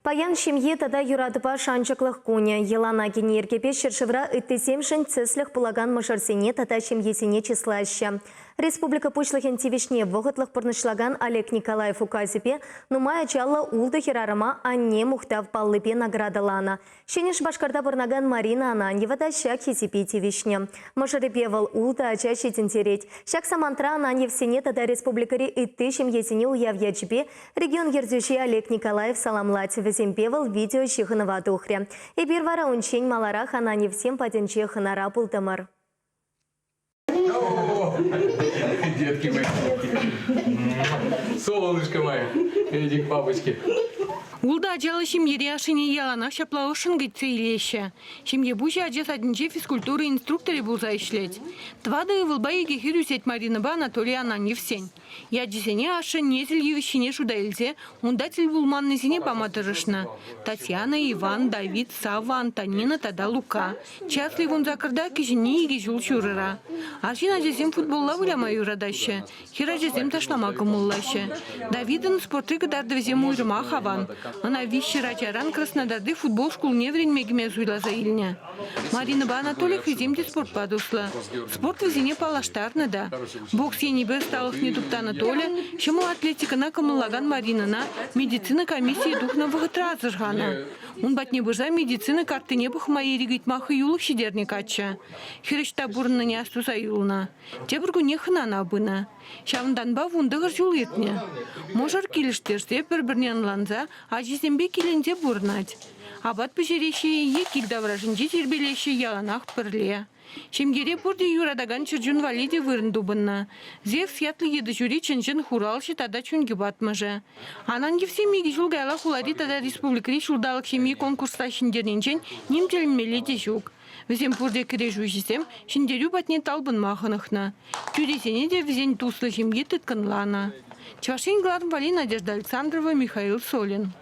Паян ҫемье тата юратупа шанчӑклӑх кунӗ. Йӑлана кӗнӗ йӗркепе ҫӗршывра ыттисемшӗн тӗслӗх пулакан мӑшӑрсене тата ҫемьесене чыслаҫҫӗ. Республика Пуҫлӑхӗн тивӗҫне вӑхӑтлӑх пурнӑҫлакан Олег Николаев указӗпе нумай ачаллӑ ултӑ хӗрарӑма Анне мухтав паллипе наградӑланӑ. Ҫӗнӗ Шупашкарта пурӑнакан Марина Ананьева та ҫак хисепе тивӗҫнӗ. Мӑшӑрӗпе вӑл ултӑ ача ҫитӗнтерет. Ҫак самантра Ананьевсене тата республикӑри ытти ҫемьесене уяв ячӗпе регион ертӳҫи Олег Николаев саламлать. Вӗсемпе вӑл видеоҫыхӑнӑва тухрӗ. Эпир вара унччен маларах Ананьевсем патӗнче хӑнара пултӑмӑр. Детки мои. Солнышко мое, эти бабочки. Ултӑ ачаллӑ ҫемьере ашшӗне яланах ҫапла ӑшшӑн кӗтсе илеҫҫӗ. Ҫемье пуҫӗ ача садӗнче физкультура инструкторӗ пулса ӗҫлет. Тӑватӑ ывӑлпа икӗ хӗр ӳсет Маринӑпа Анатолий Ананьевсен. Ячӗсене ашшӗ несӗл йывӑҫҫине шута илсе унта тӗл пулманнисене пама тӑрӑшнӑ: Татьяна, Иван, Давид, Савва, Антонина тата Лука. Часли вунсаккӑрта, кӗҫӗнни икӗ ҫул ҫурӑра. Арҫын ачасем футболла выляма юратаҫҫӗ, хӗр ачасем ташлама кӑмӑллаҫҫӗ. Давидӑн спортри кӑтартӑвӗсем уйрӑмах аван. Ӑна виҫҫӗр ачаран Краснодарти футбол шкулне вӗренме кӗме суйласа илнӗ. Маринӑпа Анатолий хӑйсем те спортпа туслӑ. Спорт вӗсене паллаштарнӑ та. Бокс енӗпе ӑсталӑхне туптанӑ Толя ҫӑмӑл атлетикӑна кӑмӑллакан Маринӑна медицина комиссийӗ тухнӑ вӑхӑтра асӑрханӑ. Ун патне пырса медицина карттине пӑхма ирӗк ыйтма хӑюлӑх ҫитернӗ каччӑ. Хӗр ӑҫта пурӑннине астуса юлнӑ. Тепӗр кунне хӑнана пынӑ. Ҫавӑнтанпа вунтӑхӑр ҫул иртнӗ. Мӑшӑр килӗштерсе, пӗр-пӗрне ӑнланса, ачисемпе киленсе пурӑнать. Апат пӗҫереҫҫӗ-и е кил таврашӗнче тирпейлеҫҫӗ яланах пӗрле. Ҫемьере пурте юратакан чӗрчун валли те вырӑн тупӑннӑ. Зевс ятлӑ йытӑ ҫури чӑн-чӑн хуралҫӑ тата чун йӑпатмӑшӗ. Ананьевсем икӗ ҫул каялла хулари тата республикӑри ҫулталӑк ҫемйи конкурсра ҫӗнтернинчен ним тӗлӗнмелли те ҫук. Вӗсем пурте кӗрешӳҫӗсем ҫӗнтерӳ патне талпӑнма хӑнӑхнӑ. Тӳресене те вӗсен туслӑ ҫемйи тыткӑнланӑ. Чӑваш Ен кӑларӑм валли Надежда Александрова, Михаил Солин.